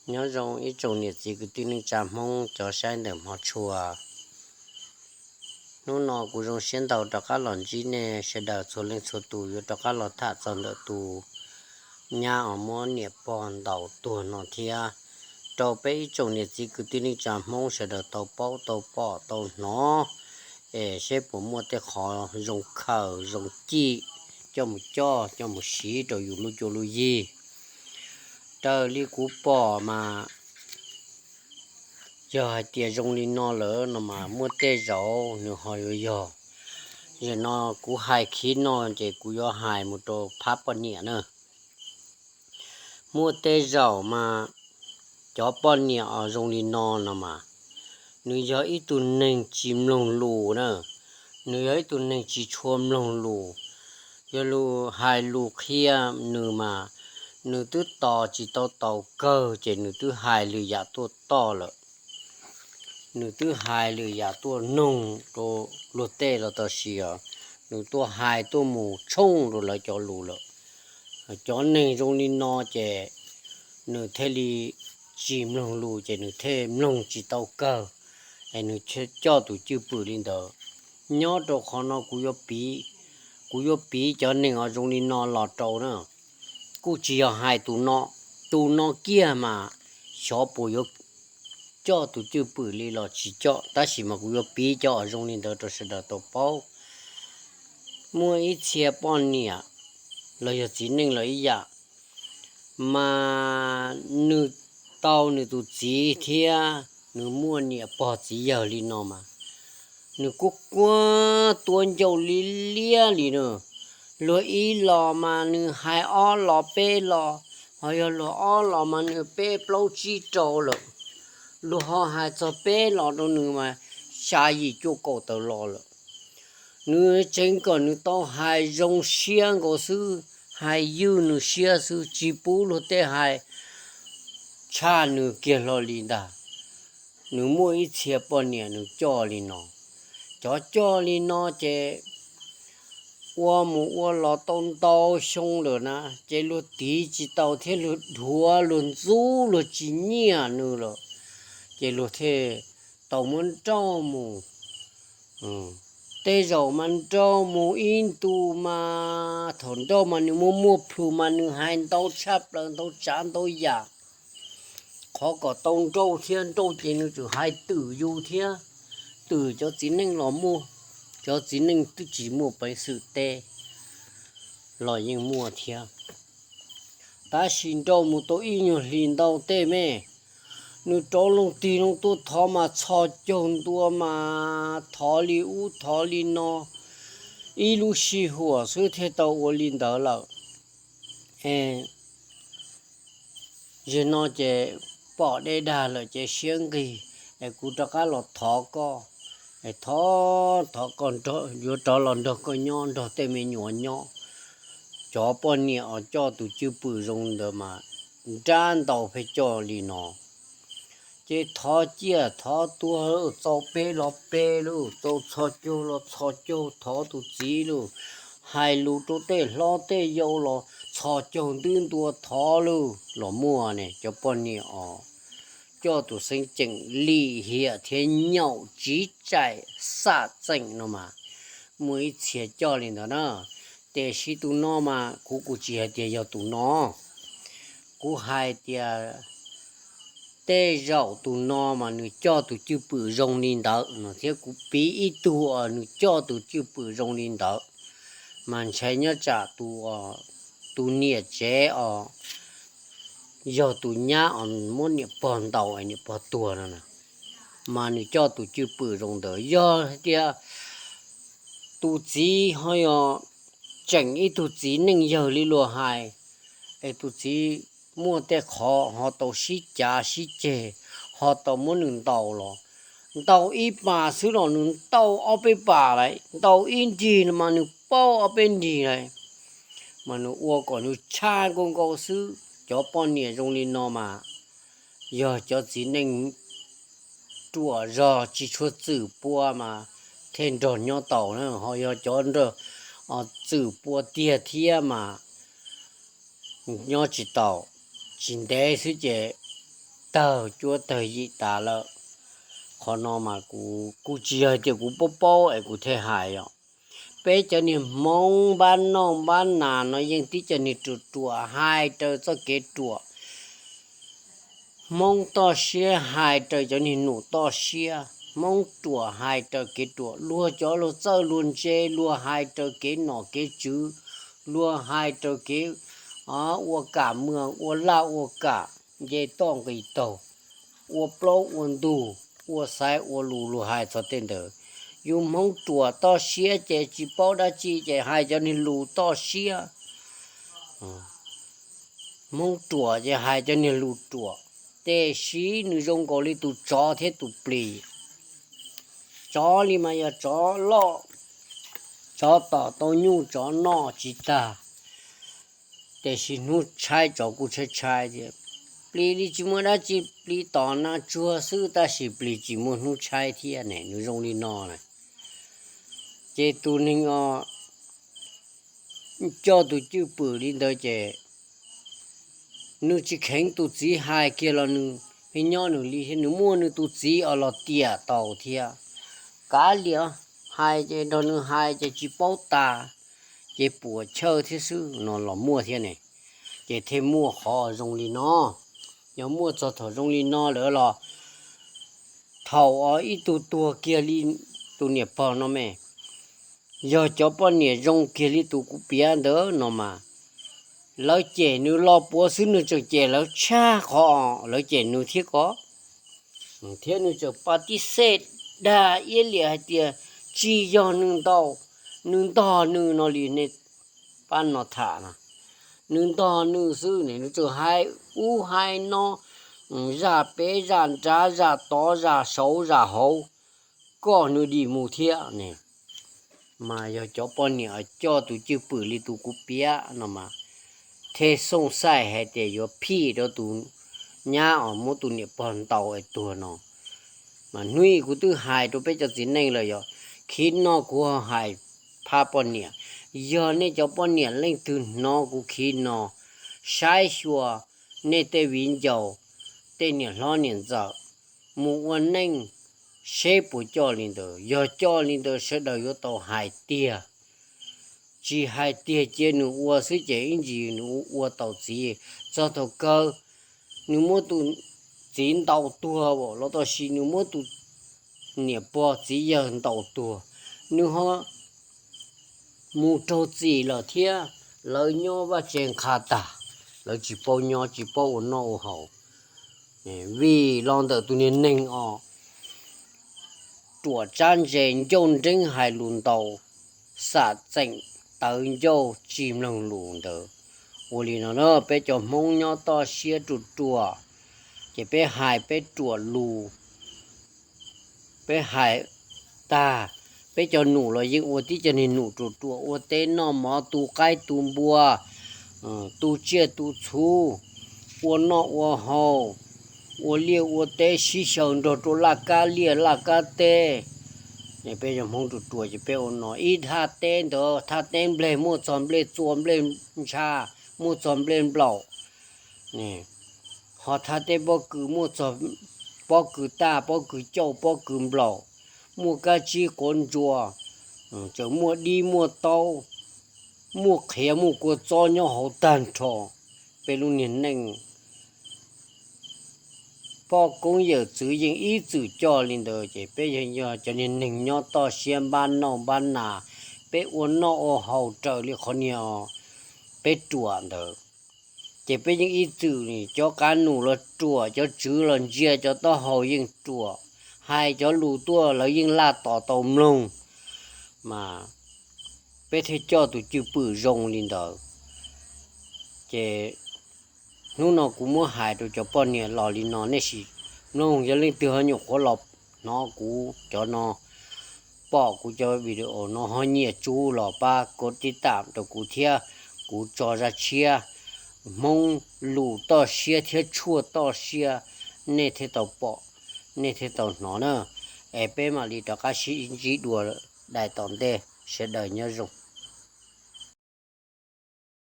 Nyob zoo ib tsoom niam txiv kwv tij neej tsa Hmoob cov saib ntawm hmov tshua. Hnub no kuv zoo siab ntau rov qab los ntsib nej sawv daws txhua leej txhua tus yuav rov qab los tham txog ntawm tus nyab uas muab niam pog ntaus tuag no thiab, rau peb ib tsoom niam txiv kwv tij neej tsa Hmoob sawv daws tau paub tau pom tau hnov, es seb puas muaj tej qhov zoo khaws zoo cim coj mus coj coj mus siv rau yus lub cuab lub yig. Raws li kuv pom mas yog hais tias zoo li no lawm no mas muaj tej zaum nws ho yuav yog. Zaum no kuv hais khiv no ces kuv yuav hais mus rau phab poj niam na. Muaj tej zaum mas cov poj niam uas zoo li no no mas, nws yog ib tug neeg tsis mloog lus na, nws yog ib tug neeg tsis tshua mloog lus. Yog lus hais lus qhia nws mas, nws twb tos tsis tau taus kawg ces nws twb hais lwm yam tuaj toj lawm. Nws twb hais lwm yam tuaj noog rau luag tej los tam sis os, nws tuaj hais tuaj mus tshooj rau lawv cov lus lawm. Cov neeg zoo li no ces nws thiaj li tsis mloog lus ces nws thiaj mloog tsis tau kawg, es nws coj tus cwj pwm li ntawd. Nyob rau qhov no kuv yuav piv, kuv yuav piv cov neeg uas zoo li no los rau na. Kuj tsis yog hais tus no, tus no kiag mas xyov puas yuav coj tus cwj pwm li los tsis coj, tab sis mas kuv yuav piv cov uas zoo li ntawd rau sawv daws tau paub. Muaj ib txhia poj niam los yog txiv neej los ib yam, mas nws tau nws tus txiv thiab nws muaj niam pog txiv yawg li no mas, nws kuj quaj tuab ncauj li liab li na. Luag ib los mas nws hais ob los peb los, ho yog luag ob los mas nws peb plaub tsib rau lawm. Luag ho hais txog peb los rau nws mas xya yim cuaj kaum tawm los lawm. Nws tseev kom nws tau hais zoo siab nkaus xwb, hais ywj nws siab xwb, tsis pub luag tej hais tshaj nws kiag hlo li ntag. Nws muaj ib txhia poj niam nws coj li no. Cov coj li no ces ua mus ua los tau ntau xyoo lawm na, ces luag tiv tsis tau thiab luag dhuav luag ntxub luag tsis nyiam nws lawm, ces luag thiaj tau muab nrauj mus. Tej zaum mas nrauj mus ib ntus mas thaum nrauj mas nws muaj muaj plhus mas nws hais ntau tshaj plaws ntau tsav ntau yam. Qhov kom tau nrauj thiab nrauj ces nws tseem hais twm yus thiab, twm cov txiv neej los muaj, cov txiv neej twb tsis muaj peev xwm teb los yeej muaj thiab. Tab sis nrauj mus tau ib nyuag hlis ntau tej me, nws rov loo tig loo tuaj thov mas txhos caug ntua mas thov li ub thov li no, ib lub sij huam xwb thiaj tau ua li ntawd lawm. Zaum no ces pom dej dag lawm ces siab nqig, es kuv rov qab los thov koj, es thov thov koj yuav rov los nrog koj nyob nrog tej me nyuam nyob. Cov poj niam uas coj tus cwj pwm zoo ntawd mas nrab ntau pheej coj li no. Ces thov ciaj thov tuag, txaus peb los peb lauj, txaus txhos caug los txhos caug, thov tus txiv lauj, hais lus rau tej hlob tej yau los txhos caug ntwb ntua thov lauj los muaj ne. Cov poj niam os, coj tus xeeb ceem lim hiam thiab nyaum tsiv tsaim xam txeem no mas muaj ib txhia coj li ntawd na. Tiam sis tus no mas kuv kuv tsis hais tias yog tus no, kuv hais tias tej zaum tus no mas nws coj tus cwj pwm zoo li ntawd no thiab kuv piv ib tug uas nws coj tus cwj pwm zoo li ntawd, mas ntshai nyob tsam tus, tus niam tsev os, yog tus nyab os muab niam pog ntaus es niam pog tuag no na, mas nws coj tus cwj pwm zoo ntawd. Yog hais tias tus txiv ho yog tseem ib tug txiv neej yawg li luag hais, es tus txiv muaj tej qhov ho tau sib cav sib ceg, ho tau muab nws ntaus los, ntaus ib pas xwb los nws ntaus ob peb pas lawm, ntaus ib nrig no mas nws paub ob peb nrig lawm, mas nws ua kom nws tshaj nkaus nkaus xwb. Cov poj niam zoo li no mas yog cov txiv neej ruam zog tsis tshua txwm pua mas thiaj nrog nyob tau na, ho yog cov txwm pua tiag thiab mas nyob tsis tau, tsis ntev xwb ces tawg cuab tawg yim tas lawm. Qhov no mas kuv kuj tsis yog tias kuv paub paub es kuv thiaj hais os. Peb cov niag Hmoob npab noj npab nas no yeej tib cov niag ruam ruam hais raws txoj kev ruam. Hmoob toj siab hais raws cov niag num toj siab, Hmoob ruam hais raws kev ruam, luag cov luag txawj luag ntse luag hais raws kev nom kev tswv, luag hais raws kev ua kam muag ua laj ua kam, nce toj nqis taug, ua plaub ua ntug, ua xaiv ua lus luag hais txog tej ntawd. Yus Hmoob ruam toj siab ces tsis paub dab tsi ces hais cov niag lus toj siab. Hmoob ruam ces hais cov niag lus ruam, tiam sis nws zoo nkaus li tus tsov thiab tus plis. Tsov li mas yog tsov loj, tsov tom tau nyuj tsov noj tsis tag, tiam sis hnub tshaib tsov kuj tshaib tshaib tias, plis li tsis muaj dab tsi, plis tom nas tsuag xwb tab sis plis tsis muaj hnub tshaib thiab ne, nws zoo li no na. Ces tus neeg os coj tus cwj pwm li ntawd ces nws tsis kheev tus txiv hais kiag los nws pheej nyob nws li thiab, nws muaj nws tus txiv os los tiam tau thiab. Kav liam, hais ces nrog nws hais ces tsis paub tas, ces puas chawj thiab xwb no los muaj thiab ne. Ces thiaj muaj qhov zoo li no. Yog muaj txog thaum zoo li no lawm los thaum os ib tug tuag kiag li tus niam pog no me, yog cov poj niam zoo kiag li tus kuv piav ntawd no mas, lawv cem nws los puav xwb nws tseem cem lawv tshaj qhov lawv cem nws thiab ko. Thiab nws tseem pa tib xej dag iab liam hais tias tsis yog nws ntau, nws ntog nws no li nej pab no tham na. Nws ntog nws xwb ne, nws tseem hais ub hais no, zaj pem zaj nrad zaj tod zaj saud zaj hauv, koj nws dim mus thiab ne. Mas yog cov poj niam coj tus cwj pwm li tus kuv piav no mas, thiaj xooj xaij hais tias yuav phij rau tus nyab os muab tus niam pog ntaus es tuag no. Mas hnub ib kuv twb hais rau peb cov txiv neej lawm yog, khib no kuv ho hais phab poj niam, yog nej cov poj niam leej twg hnov kuv khib no, saib xyuas nej tej viv ncaus, tej niam hlob niam ntxawm, mus ua neej seb puas coj li ntawd. Yog coj li ntawd sawv daws yuav tau hais tiag. Tsis hais tiag cia nws ua xwb ces ib ntsis nws ua tau txiv, txog thaum kawg nws muab tus txiv ntaus tuag los tam sis nws muab tus niam pog txiv yawg ntaus tuag, nws ho mus raug txim lawm thiab. Lawv nyob vaj tse nqha tag, lawv tsis paub nyob tsis paub ua noj ua haus. Vim los ntawm tus niag neeg os ruam tsab ntse ncauj nreeb hais lus ntau, xam txeem tawv ncauj tsis mloog lus ntawd. Ua li no na peb cov Hmoob nyob toj siab ruam ruam, ces peb hais peb ruam lus, peb hais tag, peb cov num los yeej ua tib cov niag num ruam ruam ua teb noj mov tu qaib tu npua, tu tsiaj tu txhu, ua noj ua haus, ua liaj ua teb sib xyaw nrog rau laj kab liaj laj kab teb. Peb cov Hmoob ruam ruam ces peb ua no ib thaj teb ntawd thaj teb nplej muaj txog nplej txua nplej ntsha, muaj txog nplej nplaum. Ho thaj teb pob kws muaj txog pob kws taj pob kws cauj pob kws nplaum, muaj kab tsib quav ntsuas, tseem muaj dib muaj taub, muaj qhiav muaj kua txob nyob hauv tag nrho. Peb lub niag neej poj koob yawm txwv yeej ib txwm coj li ntawd ces peb yog cov niag neeg nyob toj siab npab noj npab nas, peb ua noj ua haus raws li qhov niag peb ruam ntawd. Ces peb yeej ib txwm cov qav num los ruam, cov tswv los ntsia, cov taub hau yeej ruam, hais cov lus tuaj lawv yeej laj tos tau mloog, mas peb thiaj coj tus cwj pwm zoo li ntawd. Ces hnub no kuv muab hais rau cov poj niam los li no nej sim mloog, yog leej twg ho nyuam qhuav los hnov kuv cov no, pom kuv cov video no ho nyiam tsub los pab kov tib tam rau kuv thiab, kuv tso zaj tshiab Hmoob lus toj siab thiab tshuaj toj siab nej thiaj tau pom, nej thiaj tau hnov na. Es peb mam li rov qab sib ntsib dua daim tom ntej, sawv daws nyob zoo.